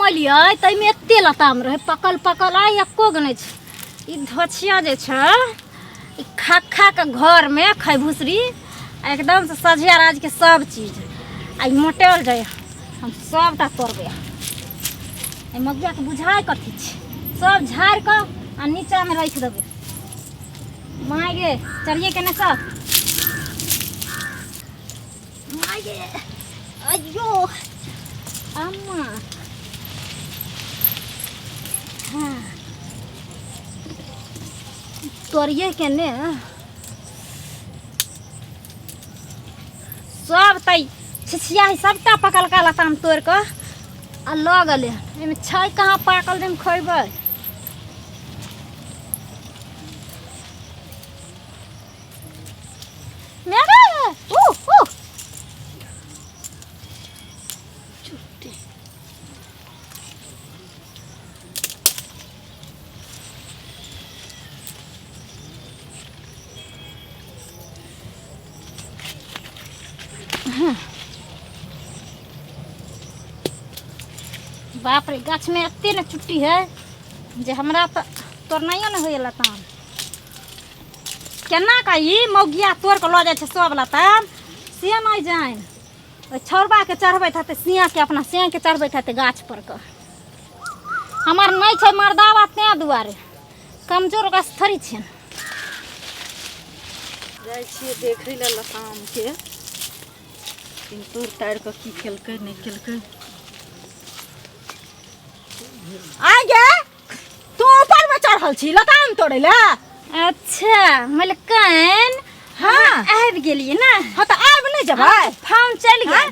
एलियै ताहिमे एते लताम रहै पकल पकल, आइ एको गो नहि छै। ई धोछिया जे छै ई खा खा कऽ घरमे खैभुसरी एकदमसँ सझिया राजके सब चीज आ ई मोटेल जाइए। हम सबटा तोड़बै। एहि मगियाके बुझाइ कथी छै, सब झाड़ि कऽ आ नीचाँमे राखि देबै। माय गे, चढ़िए केने सब। माय गे, अयो अम्मा। हाँ, तोड़िए केने सब तऽ छिछिया है। सबटा पकलका लताम तोड़ि कऽ आ लऽ गेलै। एहिमे छै कहाँ पाकल जे हम खयबै? मेरे ऊ ऊ छुट्टी। बाप रे, गाछमे एते ने चुट्टी है जे हमरा तऽ तोड़नाइयो ने होइए लताम। केना कऽ ई मौगिया तोड़ कऽ लऽ जाइ छै सब लताम से नहि जानि। ओहि छौड़बाके चढ़बैत हेतै सियाके, अपना सियाके चढ़बैत हेतै गाछ पर कऽ। हमर नहि छै मर्दावा, तेँ दुआरे कमजोर ओकरा से थोड़ी छियनि। जाइ छियै देखै लए लतामके, तोड़ि ताड़ि कऽ की केलकै नहि केलकै। आइ गे, तू ऊपर में चढ़ल छी लताम तोड़ै लए? अच्छा मलकान। हाँ। आबि गेलियै ने? हाँ, तऽ आबि नहि जेबै? फोन चलि गेल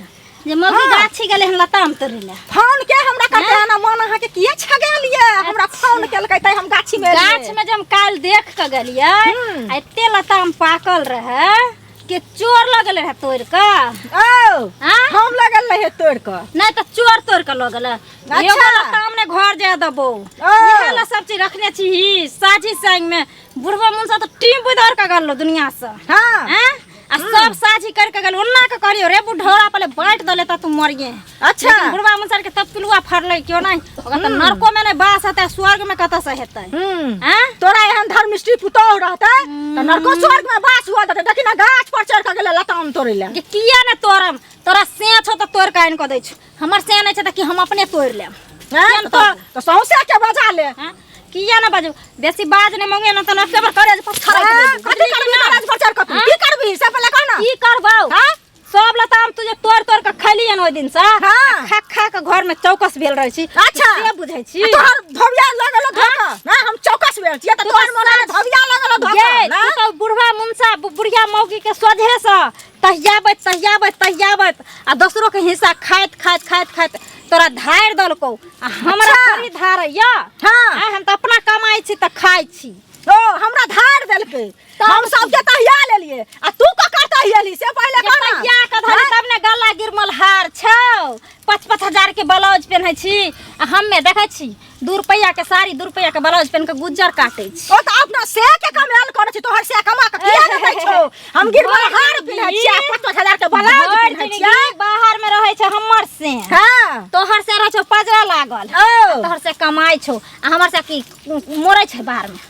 जे मौगी हाँ। गाछी गेलै हन लताम तोड़ै लए। फोन के हमरा करते हन? मन अहाँके किया छगेल ये? हमरा फोन केलकै तै हम गाछी में एलियै। गाछ में जे हम काल्हि देख कऽ गेलियै आ एते लताम पाकल रहै के चोर लगल रहै तोड़ि कऽ। ओ आँ? हम लगल रहे तोड़ कऽ? नहि तऽ चोर तोड़ि कऽ लऽ गेलै। अच्छा। एगो लताम ने घर जाय देबो। ओ। इएह ला सब चीज रखने छी साझी संग में। बुढ़बा मुनसा तऽ टीम बुधर कऽ गेलो दुनिया से। हाँ। आँ? आ सब साझी कर के गेल। ओन्ना के करियो रे बुढ़ौरा, पहले बांट दले त तू मरिए। अच्छा। लेकिन बुढ़वा मुनसर के तब पिलुआ फड़लै क्यों नहीं, ओकरा त नरको में नहीं बास हेतै, स्वर्ग में कतऽ से हेतै? आँ? तोरा एहन धर्मस्त्री पुतोह रहतै तऽ नरको स्वर्ग में बास हुआ देतै। देखी ना, गाछ पर चढ़ कऽ गेलै लताम तोड़ै लए। जे किया ने तोड़म? तोरा से छौ तऽ तोड़ के आनि कऽ दै छौ। हमर से नहि छै तऽ की हम अपने तोड़ि लेब? हैं? किया ने तऽ तोड़बै? तऽ सौंसे के बजा ले। हाँ? किया ने बाजू? बेसी बाज ने मंगे ना तऽ नक्के पर करे पत्थर। हैं? कथी करबी गाछ पर चढ़ कऽ तू? की करबी से पहिले कह ना। की करबौ? हाँ? सब लताम तू जे तोड़ तोड़ के खैली हन ओहि दिन से। हाँ। खा खा के घर में चौकस भेल रहै छी। अच्छा। से बुझै छी। आ तोहर धोबिया लगल धोखा ना, हम चौकस भेल छियै तऽ तू तोहर तऽ मोन में धोबिया लगल धोखा गे ना। तू तऽ बुढ़वा मुनसा बुढ़िया मौगी के सोझे से तहियाबैत तहियाबैत तहियाबैत आ दोसरो के हिस्सा खाइत खाइत खाइत खाइत तोरा धारि देलकौ आ हमरा अच्छा। थोड़ी धारैया। हाँ। आइ हम तऽ अपना कमाइ छी तऽ खाइ छी। ओ हमरा धार देलकै, हम सबके तहिया लेलिए आ तू ककर तहियली से पहिले कह ना। तहिया के धरी तब ने गला गिरमल हार छौ। 5-5 हजार के ब्लाउज पेन्है छी आ हमे देखै छी 2 रुपैआ के साड़ी, 2 रुपैआ के ब्लाउज पेन्ह के गुज्जर काटै छी। ओ तऽ अपना से के कमायल करै छी, तोहर से कमा के किया ने दै छौ? हम गिरमल हार पिन्है छी आ 5-5 हजार के ब्लाउज भरि पिन्है जिनगी छियै। बाहर में रहै छै हमर से। हाँ। तोहर से रहै छौ पजरा लागल। ओ। तोहर से कमाइ छौ आ हमर से की मरै छै बाहर में?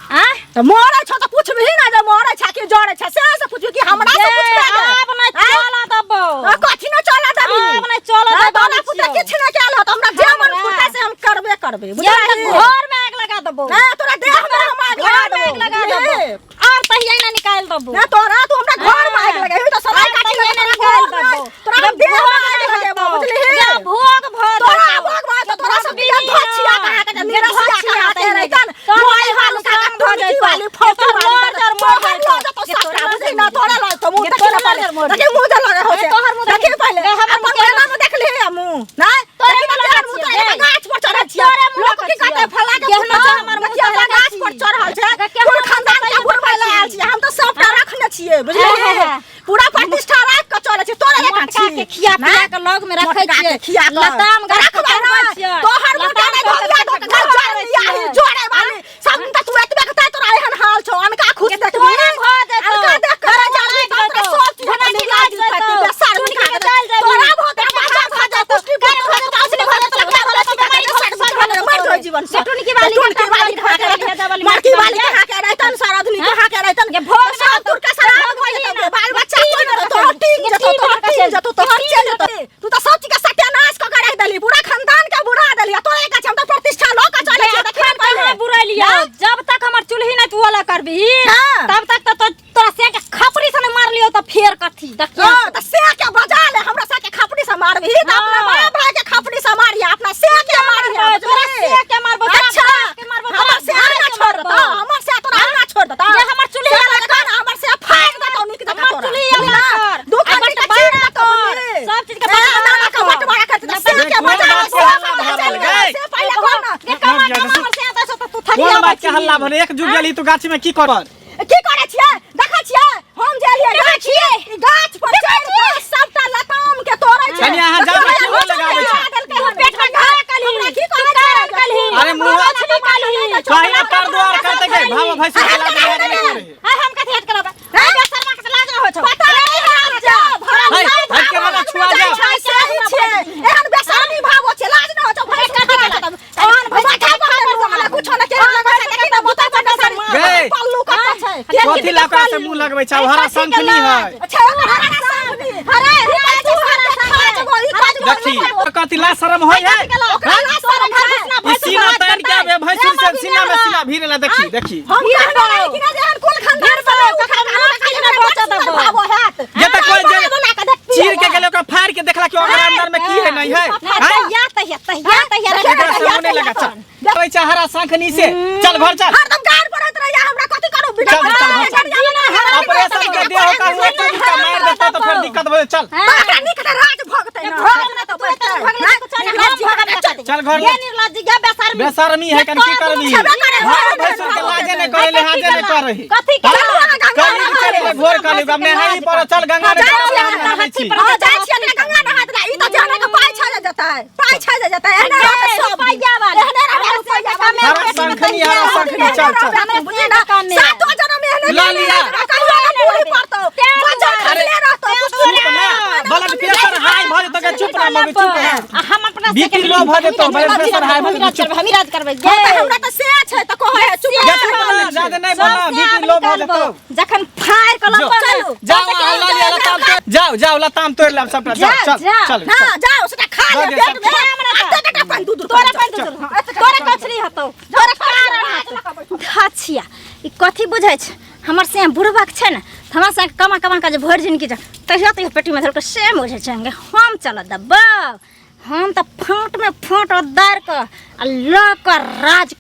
आ तऽ मरै छौ तऽ पुछबही ना जे मरै छै कि जरै छै, से से पुछबी कि हमरा से गे, पुछबे गे? आब नहि आँय? चलऽ देबौ। आ, कथी नहि चलऽ देबही? आब नहि चलऽ हाँ, देबौ। तोरा पुते किछु नहि कयल होत, हमरा जे मन हमरा? फुरतै से हम करबे करबै, ये बुझलही? तऽ घर में आगि लगा देबौ। ना, तोरा देह में हम आगि लगा घर में आगि देबौ, लगा बुझलिही? देबौ। आब तहिया ने निकालि देबौ। ना, तोरा तू हमरा घर में आगि लगेबही तऽ सलाई आब काटी तहिया लगेबही, ने तोरा निकालि घर में देबौ। तोरा हम देह में आगि लगेबौ, बुझलिही? जा भोग भऽ तोरा जेतौ। भोग भऽ जेतौ, तोरा सब बिया धोछिया कहा के निरसिया कहा के रहितन, तोहर मोई वाली काम काका, भऽ टुनकी जेतौ। वाली, फौकी तोहर वाली, लड़ मर तोहर जेतौ। लऽ जेतौ जे सबटा, तोहर बुझलिही ना? तोरा लऽ जेतौ, मुँह जे देखी ना तोहर पहिले, लड़ मर देखी मुँह जे लगे हो से, तोहर मुँह देखी देखी। पहिले, गे, हमर अपन मुँह बेना में देखली है मुँह, नहि? तोरे देखी ना मुँह केहन लगै मुँह छियै, तोरा, गे। गाछ पर चढ़ल छियै, तोरे मुँह लोक लगै की कहतै छियै। फला के केहनो पुतहु, छै हमर मुँह देखियौ तऽ लगै गाछ पर छी। चढ़ल छै, केहनो कोन खानदान के बुढ़बै लए आयल छियै, हम तऽ सबटा रखने छियै, बुझलिही? हँ, हँ। पूरा प्रतिष्ठा राखि कऽ चलै छै, तोरे जकाँ मोटका छी के खिया पिया के लग में रखै मोटका के छियै, खिया कऽ। लताम गाछ के रखबै चढ़बै ने, छियै। तोहर मोटा लताम नहि तोड़ धोबिया के धो के घर घर करै बियाही छियै। जोड़े वाली सब तऽ तू एतबे के तैं तोरा एहन हाल छौ। अनका खुश जे देखबी, तोरा भऽ जेतौ, अनका देख कऽ रहि जाबी तऽ तोरा जेतौ, सब चीज घनाटी निकाल लागि जेतौ, जेतौ, बेसर चुनकी निकाल के जेतौ। चलि जेबही, तोरा भऽ जेतौ, बाजा भऽ जेतौ, पुष्टि कर भऽ जेतौ, भऽ जेतौ, उसली भऽ जेतौ, लकड़ा भऽ जेतौ, बेमारी तू त सब चीज के सत्यानाश क के रख देली, पूरा खानदान के बुरा देली। आ तोरे गाछ हम त प्रतिष्ठा ल के चलै छियै, देखिए कहाँ पहिले। बुराइलियो? जब तक हमर चूल्ही नहीं तू वाला करबी हाँ। तब तक तो तोरा से के खपरी से नहीं मारलियो तो फेर कथी देखियो। हाँ, त से के बजा ले, हमरा से के खपड़ी से मारबी त अपना हाँ। माय भाई के खपड़ी से मारिया, अपना से के मारिया, तोरा बुझली? से के मारबो, तोरा अच्छा, बाप के मारबो, तोरा हमर से भाई ना के छोड़ मारबो। देता, हमर से तोरा ना छोड़ देता। जे हमर चूल्ही से वाला देखा ना, हमर से फाड़ देतौ नीक जकाँ हमर तोरा। चूल्ही बुझली वाला ना? कर। दू आ खंडी के बंटवारा चीर देतौ, कर। बुझली? सब चीज के ए, बंटवारा ना, ना, के कर। बंटवारा कर देतौ। से के कोन बजा बात ले, के से हल्ला पहिले भऽ चल रहल गेलै, गै? से पहिले कह ना। गे कमा कमा हमर से आता छौ त तू थकिया कोन बात के हल्ला भरे एक जुग गेली तू गाछी में की करल? की करै छियै? देखै छियै हम जे एलियै गाछ ई गाछ पर चढ़ि के सबटा लताम के तोड़ै छै। कनि अहाँ जाउ ने, की लगाबै छै? तू पेट में घा कलही, हमरा की तू कहै कारण छै? कलही, अरे तू मुँह- मछली कलही। कहीं ना कर द्वार करते गए भाव भैंस के लाज लाज नहीं करे। आ हम कथी हट करब? आ बेशर्मा के लाज न होइ छौ। पता नहीं है जा भरल है, लाज हट के रहना, छुआ जा। छै, सही छै। एहन बेशर्मी भाव छै, लाज न होइ छौ। भैंस के लाज ओहन भैंस के हमरा कुछो न केहन लगै छै, देखी त बुता पर सारी गै। पल्लू कत छै। कथी ला ओकरा से मुंह लगबै छै? हरा शंखनी है। अच्छा, ओकर हरा शंखनी। हरा देखी कथी ला शरम होय है? ओकरा लाज शरम है। ई सीना तान के आबे भैंसुर से सीना में सीना भीरे ला। देखी देखी। हम कहने रही कि ना जे एहन कुल खानदान से लोग उठा के हमरा खाली हमरा बचत भाव हैत। जे त कोई जे बना के देख चीर के गेलै ओकरा फाड़ के देखला कि ओकरा अंदर में की है नहीं है। हैं? तहिया तहिया तहिया तहिया एकरा से मुंह नहीं लगा। चल कहै छै हरा शंखनी से चल घर चल। हरदम गार पड़ैत रहैया हमरा, कथी करू? बिना चल, चल, घर चल। ऑपरेशन के देह का हुआ तो का मार देता तो फिर दिक्कत हो। चल। ओकरा नीक से राज भगतै ना, भगतै त बैठतै। चल घर ये निर्लज्ज ये बेशर्मी बेशर्मी है कन की करबी? छेबे करे, भाव भैंसुर के लाजे नहीं करे, लिहाजे नहीं करे। कथी के कली चले ले घोर कली अब नहाई पर चल गंगा में जाइ छियै, नहाई छी। हां, जाइ छियै ने गंगा नहात ला। ई त जाने के पाइ छा जेतै, पाइ छा जेतै। एहने रहतै सब रुपैया वाली। एहने रहतै रुपैया वाली। हरा शंखनी, हरा शंखनी, चल चल। बुझली ना, सातो जनम एहने ल लिया। कहियो ना पूरी पड़तौ, बच्चर खसले रहतौ। चुप ना, ब्लड प्रेशर हाई भऽ जेतौ के। चुप ना मम्मी, चुप ना। आ हम अपना बीपी लो भऽ जेतौ, ब्लड प्रेशर हाई भऽ जेतौ, चुप। हम राज करबै। हँ, तऽ हमरा तऽ से छै तऽ कहै है, चुप। जा चुप ना, जादे नहीं बोलना, बीपी लो भऽ जेतौ। जखन फाड़ के जो, लपल जाओ अहाँ लऽ लिअ लताम तोड़, जाओ जाओ लताम तोड़ लाब सबटा। जाओ चल चल। हाँ, जाओ सेटा खा ले दऽ दे पेट सब। में एते कटा पानि दूध तोरे पानि दूध तोरे कचरी हतौ तोरे कारण हतौ। ई कथी बुझै छै? हमर से बुढ़बाक छै ने तऽ हमरा से कमा कमा के जे भरि जिनगी छै तहिया तहिया पेटीमे धरके से बुझै छै। हम चलऽ देबौ? हम तऽ फाँटमे फाँट दारि कऽ आ लऽ कऽ राज।